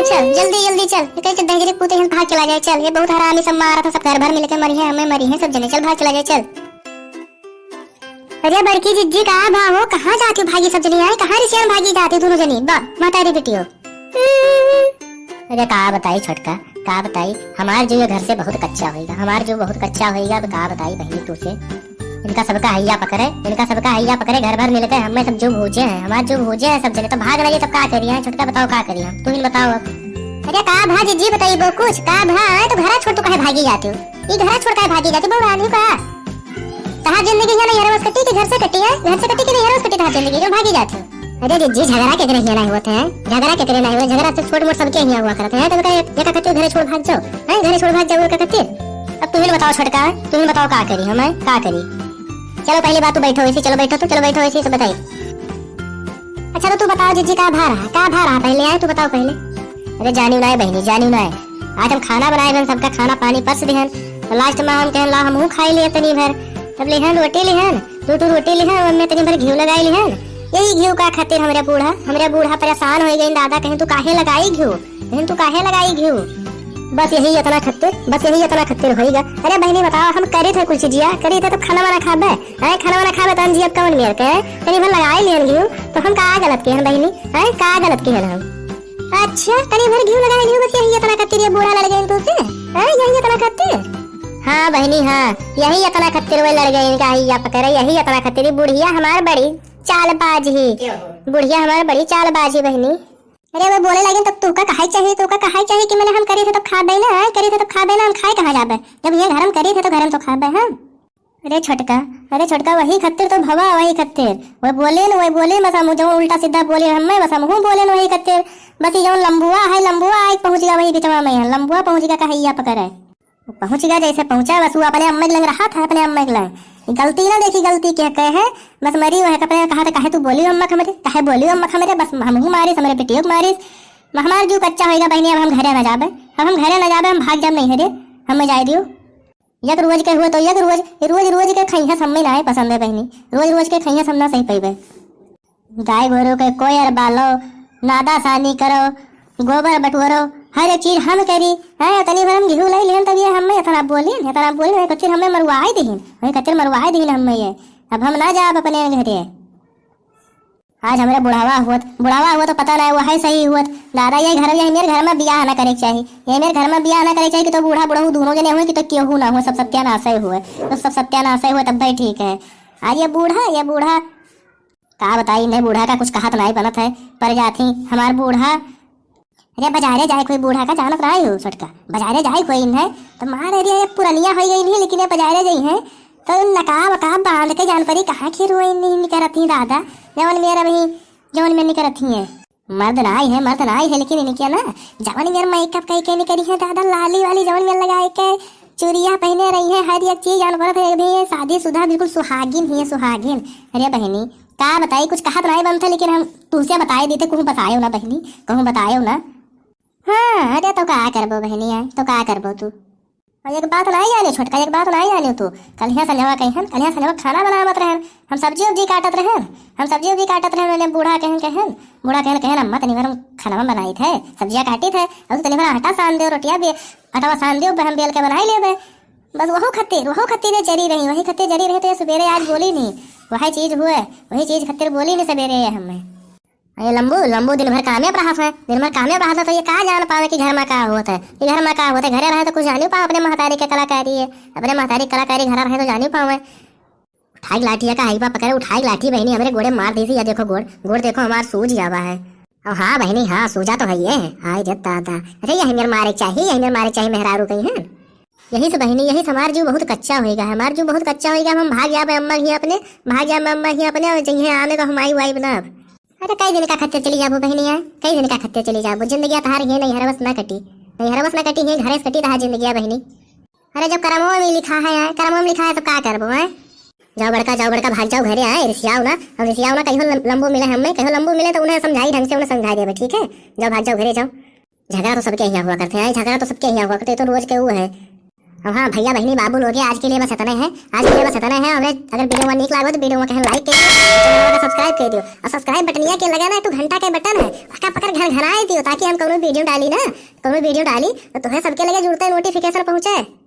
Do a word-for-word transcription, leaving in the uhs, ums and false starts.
चल, जल्दी, जल्दी चल। ये कहीं के दहिजरे पूते हैं, भाग चला जाए, चल। ये बहुत हरामी सब मारा था, सब घर भर मिलके मरी हैं, हमें मरी हैं सब जने। चल, भाग चला जाए, चल। अरे बड़की जिज्जी, का भा हो, कहाँ जाती हो भागी सब जनी आए? कहाँ रिसियान भागी जाती हो दोनों जनी? बा, महतारी बिटियो। अरे का बताई छोटका, का बताई, हमार जो ये घर से बहुत कच्चा होइगा, हमार जो बहुत कच्चा होइगा, अब का बताई बहिनी तू से। इनका सबका हैया पकड़े, इनका सबका हैया पकड़े, घर भर मिलके हमें सब जो भूजे हैं, हमार जो भूजे हैं सब जने, तो भाग लगे, तब का करिए? छोटका बताओ का करिए हम, तू ही बताओ अब। अरे का भा जिज्जी, बताइबो कुछ, का भा, आए तो घरा छोड़ तू काहे भागी जाती हो? ई घरा छोड़ काहे भागी जाती हो, बहू रानी का? तहार जिंदगी यहाँ नैहरवा से कटी कि घर से कटी है? घर से कटी कि नैहरवा से कटी तहार जिंदगी, जो भागी जाती हो? अरे जिज्जी, झगड़ा केकरे हियाँ नाहीं होत है? झगड़ा केकरे नाहीं होत? झगड़ा तो छोट मोट सबके हियाँ हुआ करत है। तो का, ये का खातिर घरे छोड़ भाग जाओ? हैं, घरे छोड़ भाग जाओ, का खातिर? अब तुम ही बताओ छोटका, तुम ही बताओ का करी हम, हैं? का करी? चलो पहले बात तू बैठो ऐसे, चलो बैठो तो, चलो बैठो ऐसे, सब बताई। अच्छा तो तू बताओ जिज्जी, का भा रहा, का भा रहा पहले, आए तू बताओ पहले। अरे जानी ना है बहिनी, जानी ना है। आज हम खाना बनाए बहन, सबका खाना पानी परस दिहन। तो लास्ट में हम कहन ला हमहू खाई लिए तनी भर। तब लिहन रोटी लिहन, दू ठो रोटी लिहन, ओमे तनी भर घी लगाई लिहन। यही घी का खातिर हमरे बूढ़ा, हमरे बूढ़ा परेशान हो गई दादा, कहीं तू काहे लगाई घी, कहीं तू काहे लगाई घी। बस यही इतना खातिर, बस यही इतना खातिर होइगा। अरे बहिनी बताओ, हम करी थे कुछ जिया, करी थे तो खाना वाना खाबे, हैं? खाना वाना खाबे तो हम जियब कौन मेर के? तनी भर लगाई लिहन घी, तो हम का गलत किहन बहिनी, हैं? का गलत किहन हम? अच्छा, तनी भर घी लगाई लिहन, बस यही इतना खातिर ये बूढ़ा लड़ गए तुझसे, हैं? यही इतना खातिर? हाँ बहिनी, हाँ, यही इतना खातिर वो लड़ गए इनका हैया पकड़े, यही इतना खातिर। ये बुढ़िया हमार बड़ी चालबाज ही, बुढ़िया हमार बड़ी चालबाज ही बहिनी। अरे वो बोले लगे तब तू का कहाई चाहिए, तू का कहाई चाहिए कि मैंने हम करी थे तो खाबे ना, हैं? करी थे तो खाबे ना, हम खाए कहाँ जाबे? जब ये घर हम करी थे तो घर हम तो खाबे हम। अरे छोटका, अरे छोटका, वही खत्तिर तो भवा, वही खत्तिर। वह बोले न, वह बोले, बस हम जौन उल्टा सीधा बोले, हमें बस हमहू बोले न वही खत्तिर। बस ये जौन लंबुआ है, लंबुआ आए पहुँच गया वही बिचवा में, यहाँ लंबुआ पहुँच गया, कहैया पकड़े। वो पहुँच गया, जैसे पहुँचा, बस वो अपने अम्मा के लंग रहा था, अपने अम्मा के लंग। गलती ना देखी, गलती क्या कहे है, बस मरी वह कपड़े कहा था, कहे तू बोली अम्मा हमरे, कहे बोली अम्मा हमरे, बस हमहू मारिस, हमरे बेटियों को मारिस। हमार जीव कच्चा होइगा बहिनी, अब हम घरे ना जाबे, अब हम घरे ना जाबे, हम भाग जाब नहीं हरे, हमें जाए दियो। एक रोज के हुए तो एक रोज, रोज रोज के खइहस हमें नाय पसंद है बहिनी, रोज रोज के खइहस हम ना सही पइबे। गाय गोरू के कोयर बालो, नादा सानी करो, गोबर बटोरो, हर एक चीज हम करी। हैं, तनी भर हम घिउ लई लिहन तब ये हमें इतना बोलिन, इतना बोलिन, वही कच्चिर हमें मरुआई दिहिन, वही कच्चिर मरुआई दिहिन हमें ये। अब हम ना जाब अपने घरे। आज हमरे बुढ़ावा हुअत, बुढ़ावा हुअत तो पता ना वही सही हुअत। दादा, ये घर, ये मेरे घर में बियाह ना करे के चाही, ये मेरे घर में बियाह ना करे के चाही कि तो बूढ़ा बुढ़ऊ दोनों जने हुए कि तो केहू ना हो, सब सत्यानाश हुए, तो सब सत्यानाश हुए तब भाई ठीक है। आज ये बूढ़ा, ये बूढ़ा का बताई, नहीं बूढ़ा का कुछ कहत नहीं बनत है, पर जाती हमार बूढ़ा। अरे बजारे जाए कोई बूढ़ा का जानत ना हो छोटका, बजारे जाए कोई इन्हें तो मार, अरे ये पुरनिया हो गई नहीं, लेकिन ये बजारे जाई है तो नकाब वकाब बांध के जान परी कहाँ खीर हुई नहीं निकरत ही दादा, जवन मेरा वही जवन में निकरत ही है। मर्द ना आई है, मर्द ना आई है, लेकिन इनके ना जवन मेर मेकअप कई के निकरी है दादा, लाली वाली जवन मेर लगाए के चूड़िया पहने रही है, हर एक चीज जान पड़त है, अभी ये शादीशुदा बिल्कुल सुहागिन ही है, सुहागिन। अरे बहनी, का बताई, कुछ कहत नाई बनत है, लेकिन हम तुमसे बताए देते, कहूँ बतायो ना बहनी, कहूँ बतायो ना। हाँ, अरे तो का करबो बहनी, आए तो का करबो तू। और एक बात नाई जाने छोटका, एक बात नाई जाने तू। कलिया संझवा कहिहन, कलिया संझवा खाना बनावत रहन, हम सब्जी उब्जी काटत रहन, हम सब्जी उब्जी काटत रहन, उन्हें बूढ़ा कहन, कहन, बूढ़ा कहन, कहन, "अम्मा तनी भर हम खाना बनाई थे, सब्जिया काटी थे, और तनी भर आटा सान दे, रोटिया भी, आटा सान दे, हम बेल के बनाई लेबे।" बस वहू खत्तिर, वहू खत्तिर ये जरी रही, वही खत्तिर जरी रही तो ये सुबेरे आज बोली नहीं, वही चीज हुए, वही चीज खत्तिर बोली नहीं सुबेरे ये हमें। ये लंबू, लंबू दिन भर कामे पर रहत है, दिन भर कामे पर रहत है, तो ये का जान पावे कि घर में का होत है, कि घर में का होत है, घरे रहे तो कुछ जानी पावे अपने महतारी के कलाकारी है, अपने महतारी के कलाकारी घर रहे तो जानी पावे। उठाई लाठी का हाई पा पकड़े, उठाई लाठी बहनी हमरे गोड़े मार दी थी, या देखो गोड़, गोड़ देखो हमार सूज गया है। और हाँ बहनी, हाँ सूजा तो है ये, हाय रे दादा, अरे यही मेर मारे चाहिए, यही मेर मारे चाहिए, मेहरारू कहीं है। यही से बहिनी, यही से हमार जीव बहुत कच्चा होइगा है, हमार जीव बहुत कच्चा होइगा। हम भाग जाबे अम्मा हियाँ अपने, भाग जाबे अम्मा हियाँ अपने, और जइहे आमे का हम आई वाई बनाब। अरे कई दिन का खत्ते चली जाबो बहिनी, आए कई दिन का खत्ते चली जाबो, जिंदगी तहार ये नैहरवस ना कटी, नैहरवस ना कटी, ये घरे से कटी तहार जिंदगी बहिनी। अरे जब करमो में लिखा है, आए करमो में लिखा है तो का करबो, आए? जाओ बड़का, जाओ बड़का, भाग जाओ घरे, आए रिसियाओ ना, और रिसियाओ ना, कहियो लम-, लंबू मिले हमें, कहियो लंबू मिले तो उन्हें समझाई ढंग से, उन्हें समझाई देबे, ठीक है? जाओ भाग जाओ घरे जाओ। झगड़ा तो सबके यहाँ हुआ करते हैं, झगड़ा तो सबके यहाँ हुआ करते हैं, तो रोज के वो है। अब हाँ भइया बहिनी बाबू लोग, आज के लिए बस इतने हैं, आज के लिए बस इतने हैं। हमरे अगर video नीक लागो तो video में कहीं like कर दियो, channel का subscribe कर दियो, और subscribe बटनिया के लगे ना एक घंटा के button है, ओका पकड़ घन घनाए दियो, ताकि हम कौनो video डाली ना, कौनो video डाली तो तुम्हें सबके लगे जुड़ते notification पहुँचे।